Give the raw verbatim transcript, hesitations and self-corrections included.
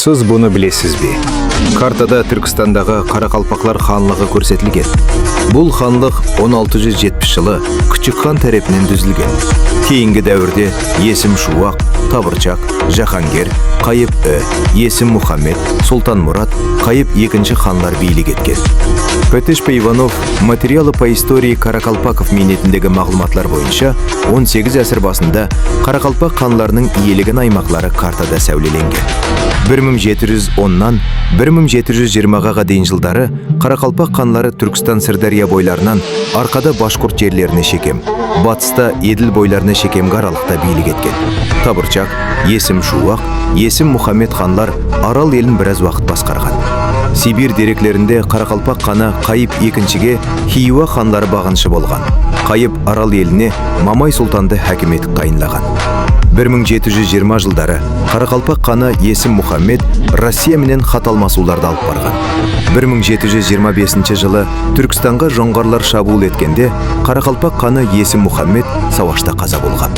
Siz bunı bilesiz be? Kartada Túrkistandaǵı Qaraqalpaqlar xanlıǵı kórsetilgen. Bul xanlıq on altı júz jetpis jılı Kúchikxan tárepinen dúzilgen. Keyingi dáwirde Esim Shuwaq, Tabırchaq, Jahangir, Qayıp I, Esim Muhammed, Sultan Murat, Qayıp ekinshi xanlar biylik etken. Petesh P. Ivanov, Materialı по истории каракалпаков miynetindegi maǵlıwmatlar boyınsha, on segiz ásir basında qaraqalpaq xanlarınıń iyeligin aymaqları kartada sáwlelengen. Bir mıń jeti júz onnan bir mıń jeti júz jigirmaǵa deyin jıldarı qaraqalpaq xanları Túrkstan Sırdárya boylarınan arqada bashqurt jerlerine shekem, batısta Edil boylarına shekemgi aralıqta biylik etken. Tabırchaq, Esim Shuwaq, Esim Muhammed xanlar Aral elin biraz waqıt basqarǵan. Sibir dereklerinde qaraqalpaq xanı Qayıp ekinshige Xiywa xanları baǵınshı bolǵan. Qayıp Aral eline Mamay sultandı hákim etip tayınlaǵan. Bir mıń jeti júz jigirma jıldarı qaraqalpaq xanı Esim Muhammed Rossiya menen xat almasıwlardı alıp barǵan. Bir mıń jeti júz jigirma besinshi jılı Túrkistanǵa jońǵarlar shabıwıl etkende, qaraqalpaq xanı Esim Muhammed sawashta qaza bolǵan.